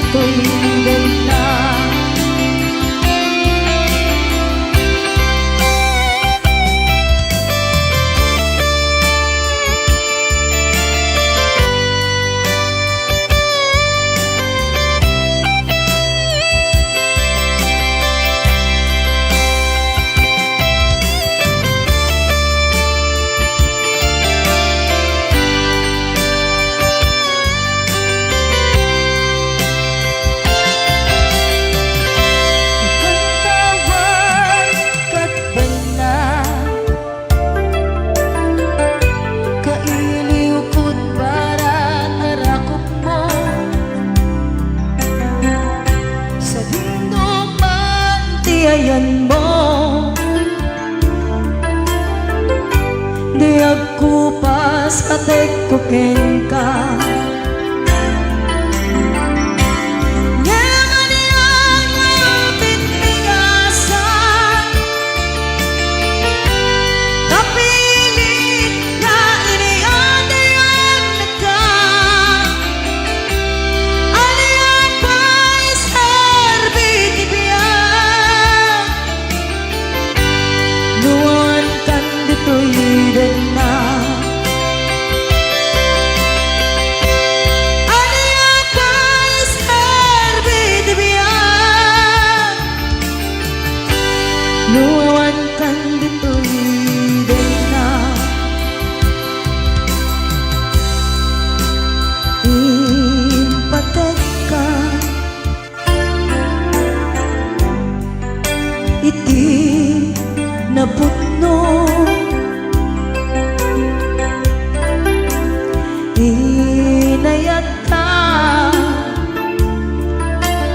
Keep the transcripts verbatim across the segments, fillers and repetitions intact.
Toy denna. Ikantaway ket benna, kailiw ket baran a rakupmo. Sadino man ti ayanmo, di agkupas a tekko kenka. Ngem ania nga pitpingasan, napilit nga inayat-ayatnaka. Ania pay serbi ti biag no awan kan ditoy denna? Ania pay serbi ti biag no awan kan ditoy denna? Impategka iti napudno, inayatta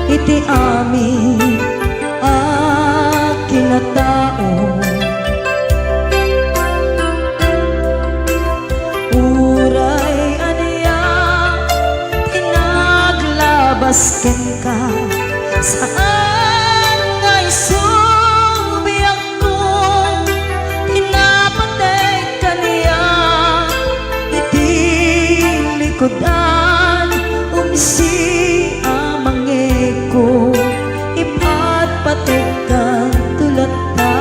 iti amin a kinatao. Uray ania ti naglabas kenka, saan nga isu biagko ti napateg kaniak iti likudan, umsi a mangeko, ipatpategkan to latta.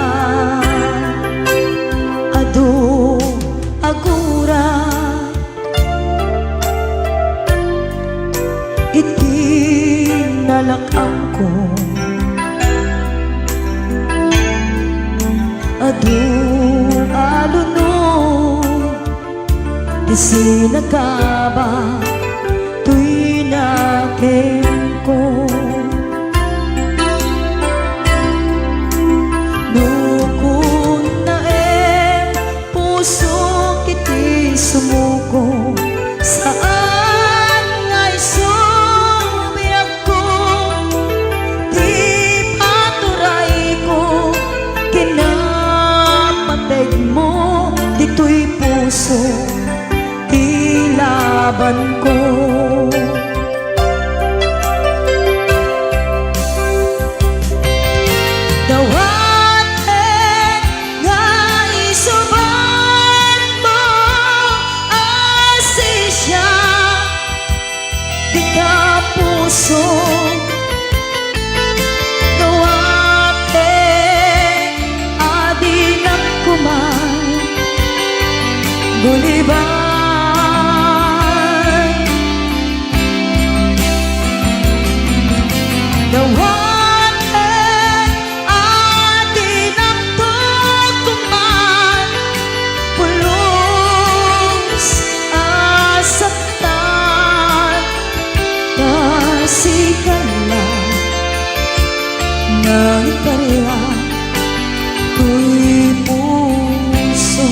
Adu agura iti nalak-amko. Adu a lunod ti sinagaba toy na kenko. No kunnaem pusok iti sumuko, saan nga isu biagko ti paturayko, kinapategmo ditoy puso ti labanko. Dawatek nga isubanmo a sisiak dita puso. Dawatek a dinak koma gulibay. Dawatek a dinak koma pulos a saktan. Ta sika la nga ikarla toy puso.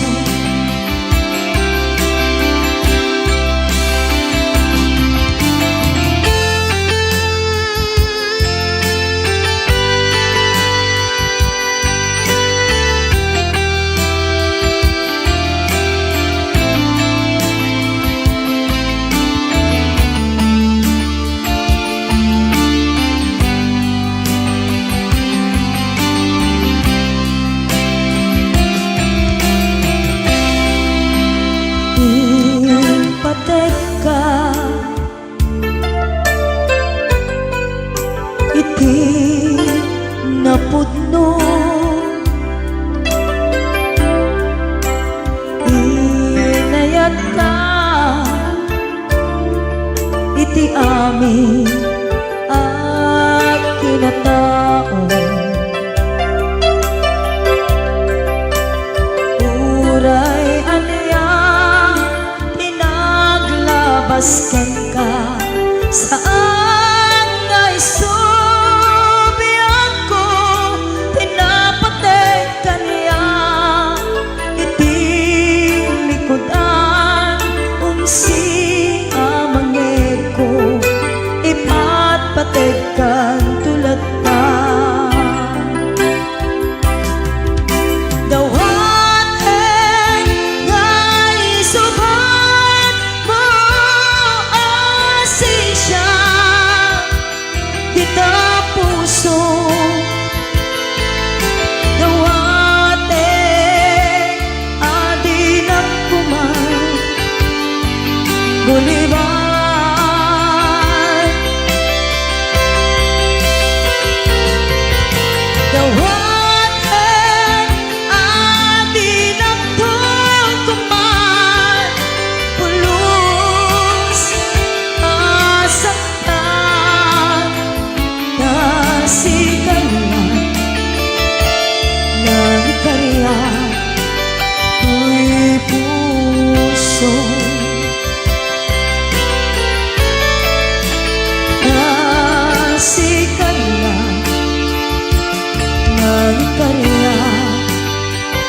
Kaya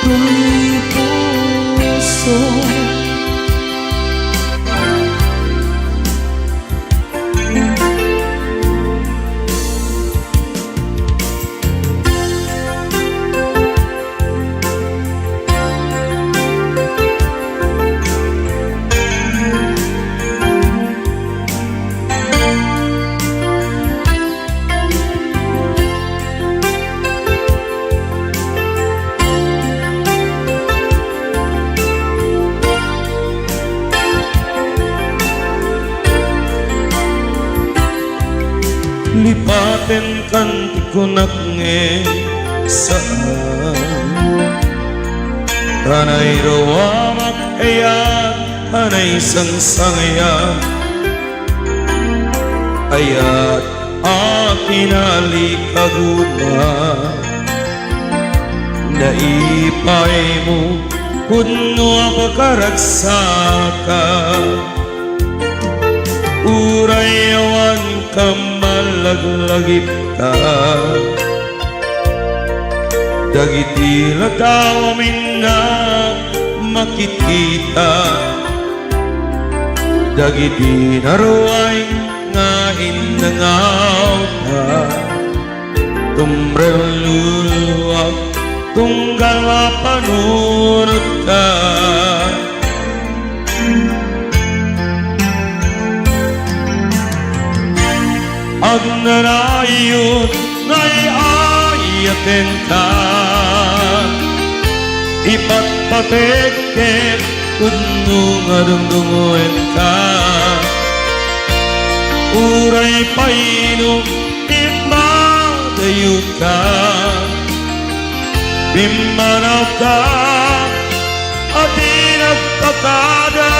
toy puso. Lipatenkan ti kunak ngem saan. Ta nairuamak ayat a naisangsangayan, ayat a kinalikaguna. Naipaymo pudno a pakaragsaka. Uray awan ka malaglagipta, dagiti ladaw a minna makitita, dagiti naruay nga innangawda. Tumrelluluak tunggal mapanunotka. Agnanayon nga ay-ayatenka, ipatpatek ket pudno nga dungdungngoenka. Uray pay no immadayutka, pimmanawka a di nagpakada.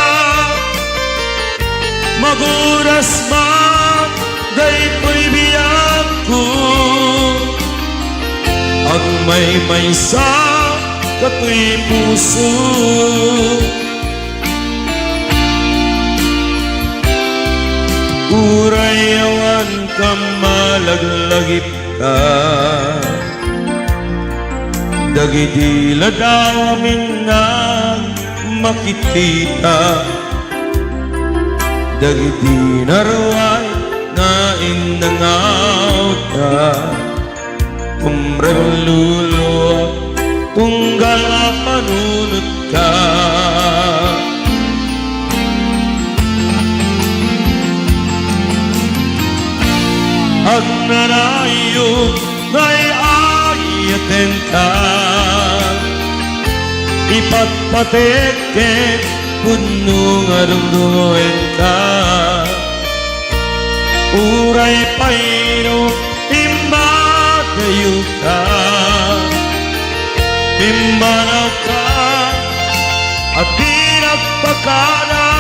Magudas man daytoy biagko, agmaymaysa katoy puso. Uray awan ka malaglagipta, dagiti ladaw a minna makitita, dagiti naruay nga innangawda. Tumrelluluak tunggal mapanunotka. Agnanayon nga ay-ayatenka, ipatpatek ket pudno nga dungdungngoenka. Uray pay no immadayuka, pimmanawka a di nagpakada.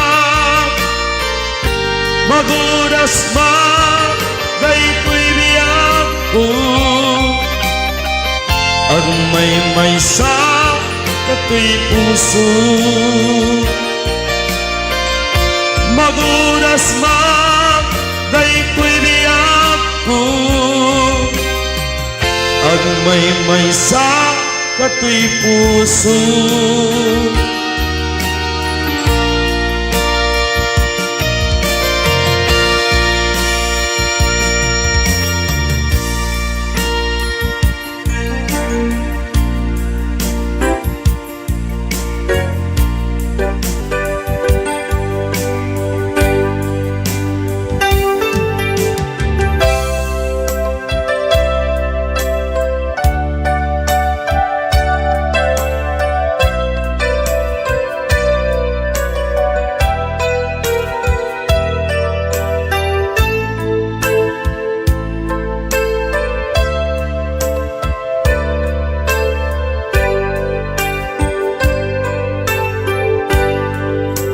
Magudas man daytoy biagko, agmaymaysa katoy puso. Magudas man daytoy biagko, agmaymaysa katoy puso.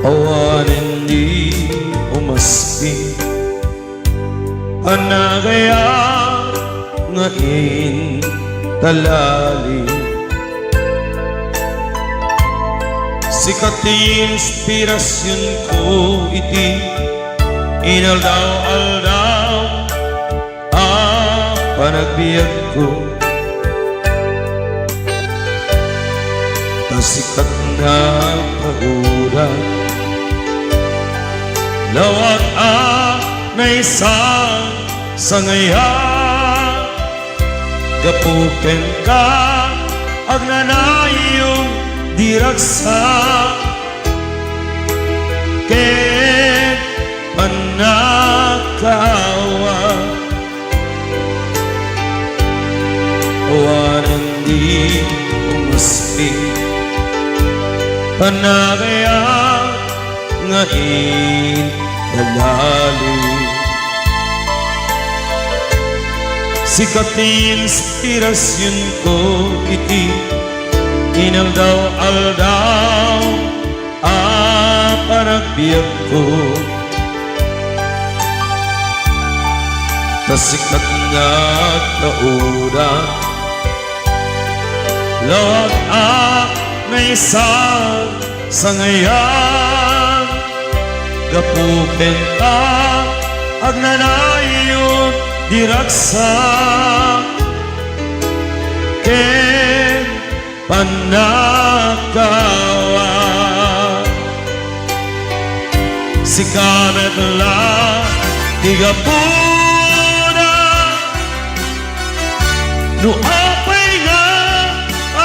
Awanen di umasping, panagayam nga intalali. Sika ti inspirasionko iti inaldaw-aldaw a panagbiagko. Sika ti nakauda, lawag a naisang sangayan. Gapu kenka, agnanayon, di ragsak ken pannakaawat. Awanen di umasli, panagayat nga inalali. Sika ti inspirasionko iti inaldaw-aldaw a panagbiagko. Ta sika ti nagkauda, lawag a naisang sangayan. Gapu kenka, agnanayon, di ragsak ken pannakaawat. Sika met la ti gapuna no apay nga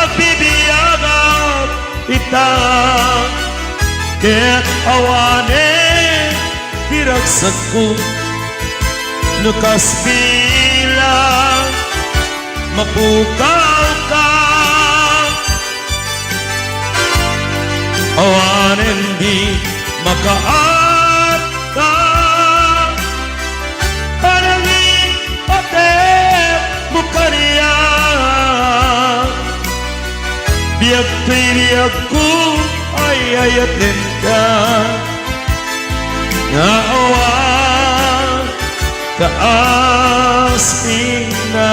agbibiagak ita, ket awanen ti ragsakko no kas bilang mapukawka. Awanen di makaarta, panangin pateg mo kaniak. Biag toy biagko ay ayatenka. Nga awan kaaspingna.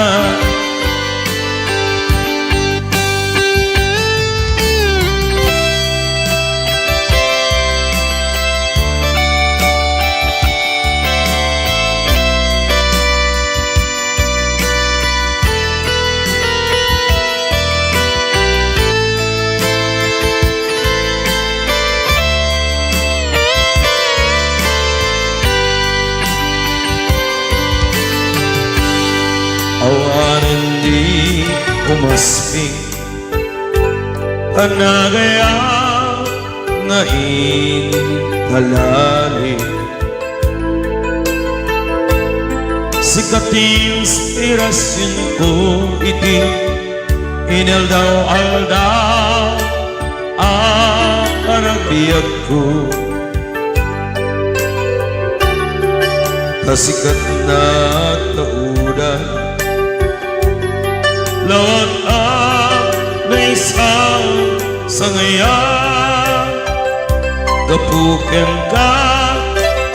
Awanen di umasping, panagayat nga inalali. Sika ti inspirasionko iti inaldaw-aldaw a panagbiagko. Ta sika ti nagkauda, lawag a naisang sangayan. Gapu kenka,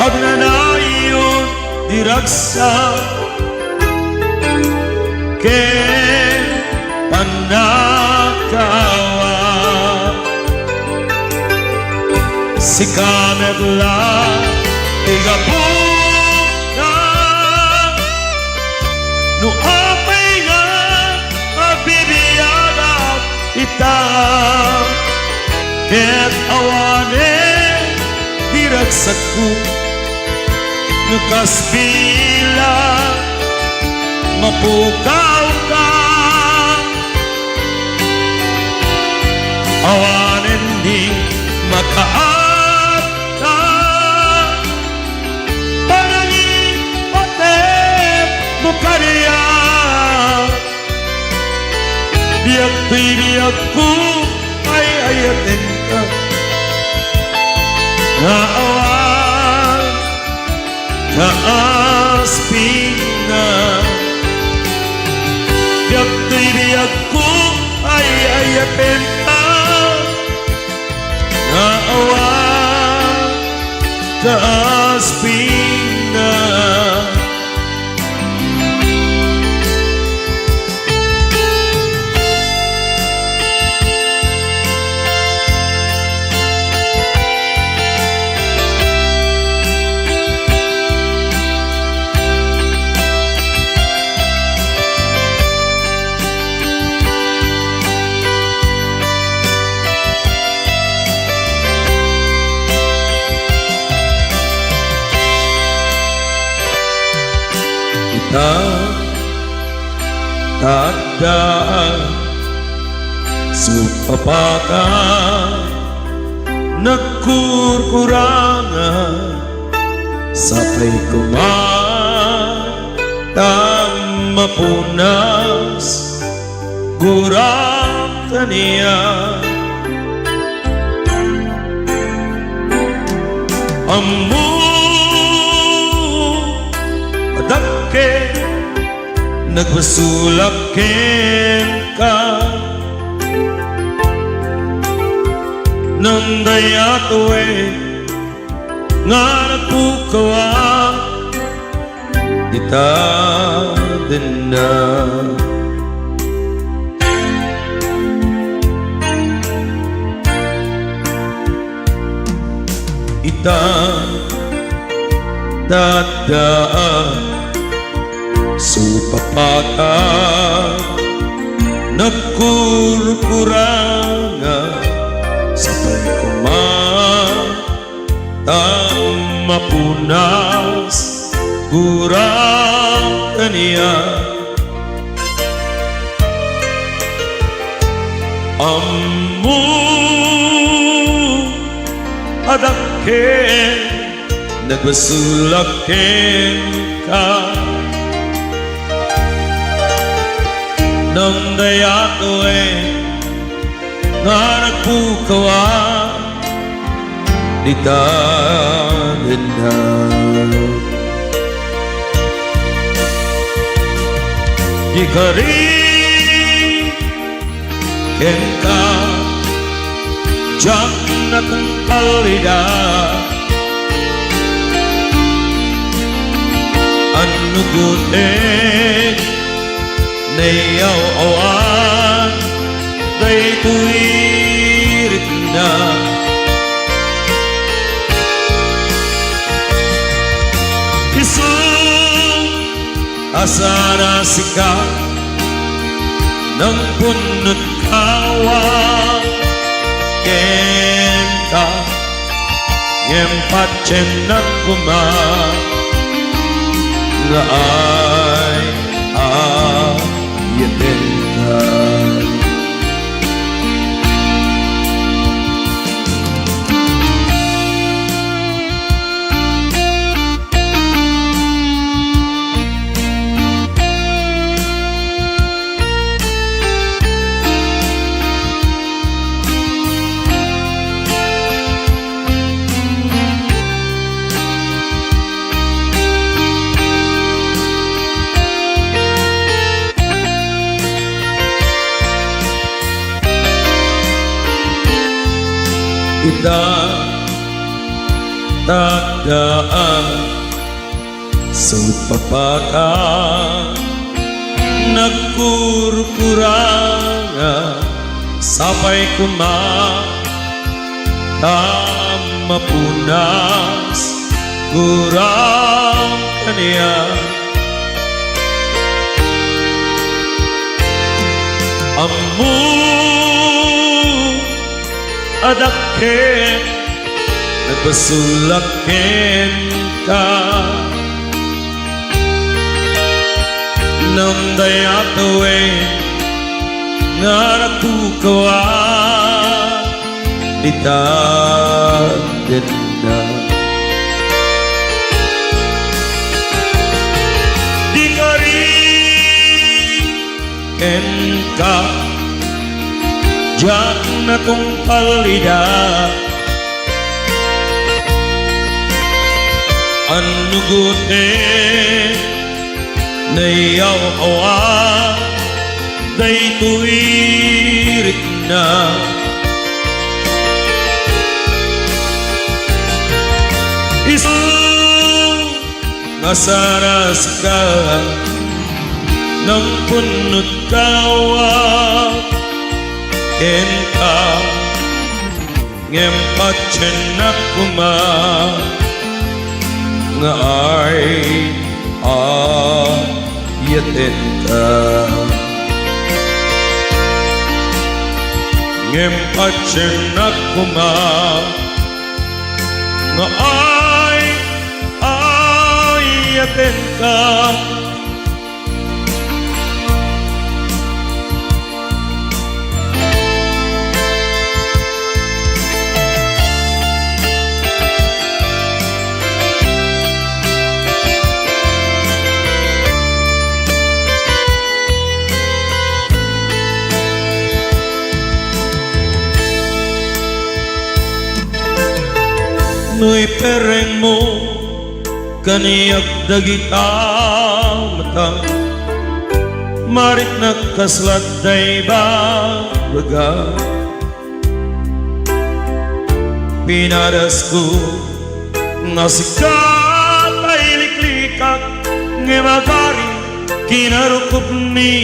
agnanayon, di ragsak ken pannakaawat. Sika met la ti gapuna no apay nga agbibiagak ita, ket awanen ti ragsakko no kas bilang mapukawka. Awanen di makaarta, panangin pateg mo kaniak. Biag toy biagko ay ayatenka. Nga awan kaaspingna. Biag toy biagko ay ayatenka. Nga awan kaaspingna. Adda, adda, supapaka, nagkurkuranga, sapay koma, ta mapunas, gurang kaniak. Ammo, adakket, nagbasolak kenka. Nang daytoy nga nagpukaw, ita dennak. Ita, adda, supapaka, nagkurkuranga, sapay koma, ta mapunas, gurang kaniak. Ammo, adakket, nagbasolak kenka. Nang daytoy nga nagpukaw, ita dennak. Di kari kenka, diak natungpal ida. Annugoten, nayaw-awan daytoy rikna. Isu a sara sika, nang punnot kawa kenka, ngem patiennak koma nga ay-ayatenka. Ita, adda, supapaka, nagkurkuranga, sapay koma, ta mapunas, gurang kaniak. Ammo, adakket, nagbasolak kenka. Nang daytoy nga nagpukaw, ita dennak. Di kari kenka, diak natungpal ida. Annugoten, nayaw-awan daytoy rikna. Isu nga sara sika, nang punnot kawa kenka, ngem patiennak koma nga ay-ayatenka. Ngem patiennak koma nga ay-ayatenka. Toy perrengmo, kaniak dagita mata. Mariknak kasla adda ibaga. Pinadasko nga sika ta iliklikak, ngem agaring kinarukopmi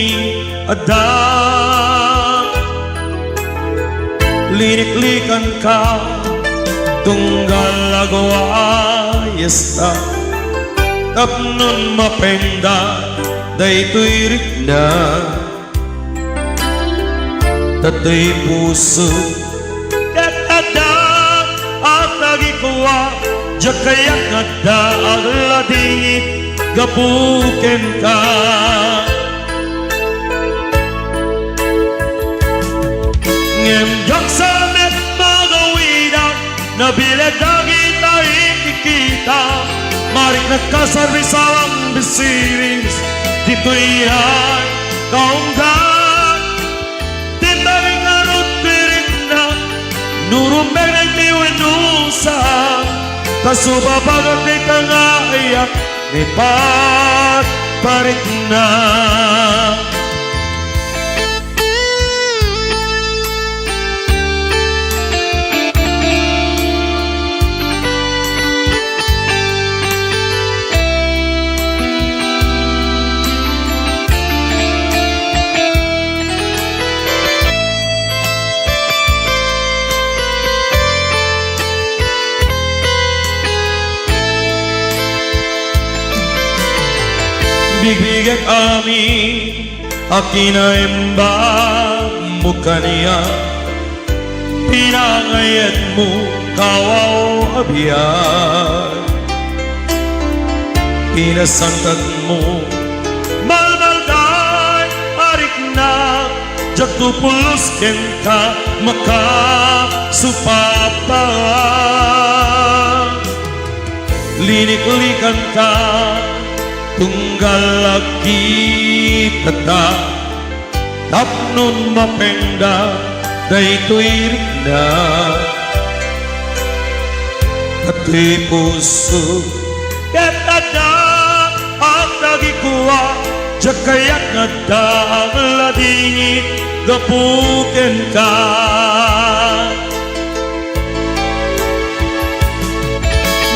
adda. Liniklikanka tunggal agwayesta, tapnon mapengda daytoy rikna. Datoy puso ket adda a tagikua, diak kayat nga adda agladingit gapu kenka. Ngem diak sa met magawidan, nabileg dagita ikikita, mariknak kasarbisawan bisiris, ditoy ay kaunggan. Ti daging ngarud ti rikna, no rumbeng daytoy wenno sa, ta subabaga dayta nga ayak, maiparparikna. Bigbigek amin a kinaimbag mo kaniak, pinangayetmo kawaw a biag. Pinasangkatmo malmalday a rikna, diak pulos kenka makasupata. Liniklikanka tunggal agkitata, tapnon mapengda daytoy rikna. Datoy puso ket adda a tagikua, diak kayat nga adda agladingit gapu kenka.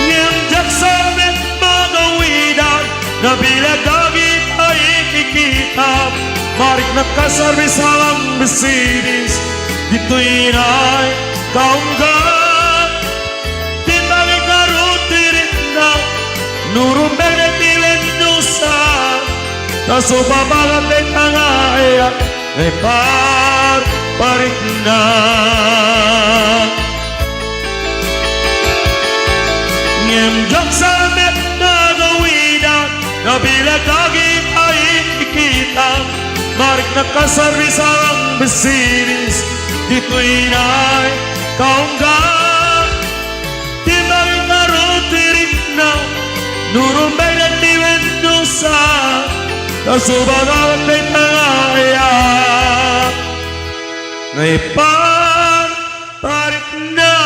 Ngem diak sa met magawidan, nabileg dagita ikikita, mariknak kasarbisawan bisiris, ditoy nay kaunggan. Ti daging ngarud ti rikna, no rumbeng dayta wenno sa, ta subabaga dayta nga ayak, maiparparikna. Ngem diak sa met magawidan, nabileg dagita ikikita, mariknak kasarbisawan bisiris, ditoy nay kaunggan. Ti daging ngarud ti rikna, no rumbeng dayta wenno sa, ta subabaga dayta nga ayak, maiparparikna.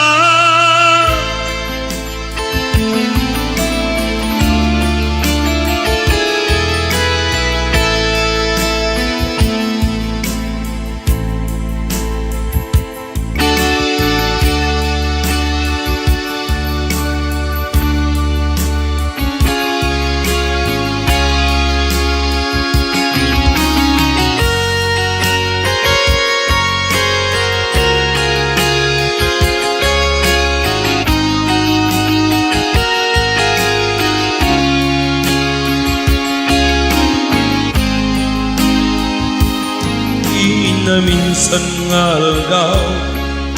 Naminsan nga aldaw,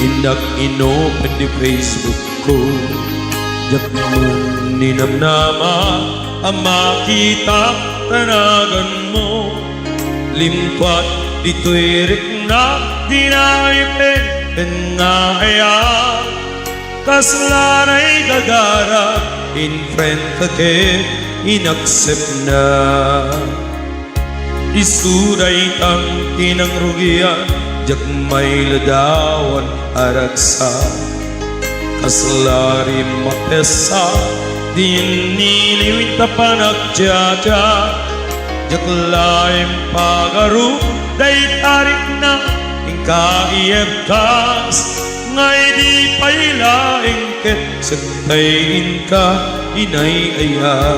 innak inopen ti Facebook ko. Diak man ninamnama a makitak ta naganmo. Limtuat ditoy riknak ti naipenpen nga ayak. Kasla nay gagara, in friend ka ket inaccept na. Isu daytan ti nangrugian, diak mailadawan a ragsak. Kasla rimapesa, diniliw ta panagjaja. Diak laeng pagaru, dayta rikna, inka iyebkas, nga idi pay laeng ket sektaenka, inay aya.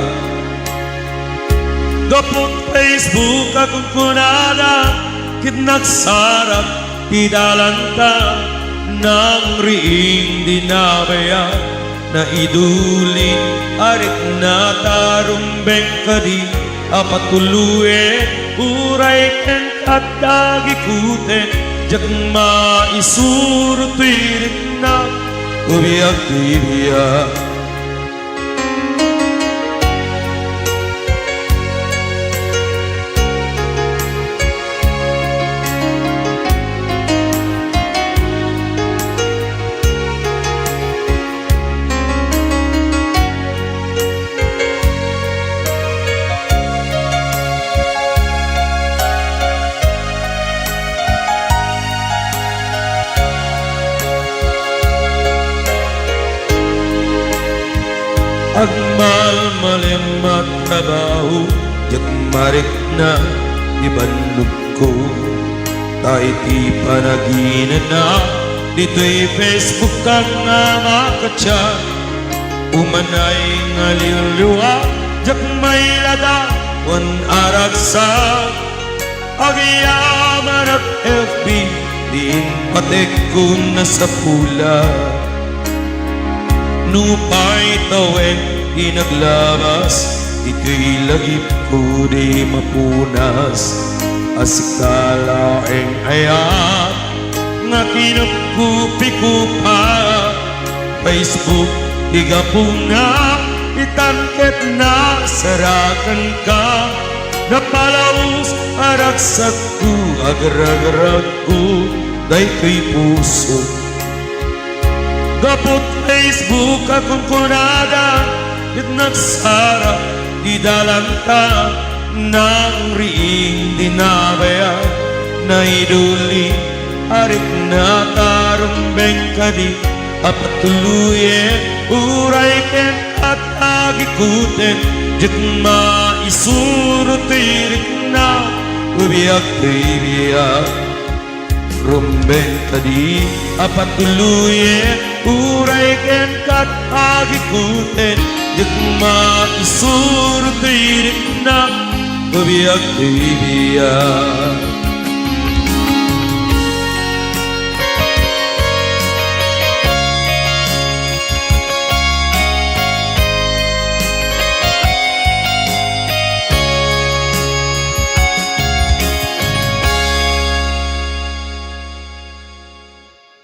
Gapu Facebook a kunkunada, ket nagsarag ti dalanta, nangriing di nabaya, naiduli a rikna ta rumbeng kadi a patuloyen, uray kenka dagikuten, diak maisuro ti rikna, ubiag ti biag. Agmalmalem a trabaho, diak marikna ti bannogko. Ta iti panaginana ditoy Facebook nga makachat, umanay nga liwliwa, diak mailada wen aragsak. Agyamanak F B, diin patekko nasapula. Nupay tawen ti naglabas, itoy lagipko di mapunas. A sika laeng aya nga kinupkupiko pa Facebook, ti gapuna, itan ket nasarakanka. Napalaus a ragsakko, agragragko daytoy puso. Gapu Facebook a kunkunada, ket nagsara ti dalanta, nangriing di nabaya, naiduli a rikna ta rumbeng kadi a patuloyen, uray kenka dagikuten, diak maisuro ti rikna, ubiag ti biag. Rumbeng kadi a patuloyen, uray kenka dagikuten, diak maisuro ti rikna, ubiag ti biag.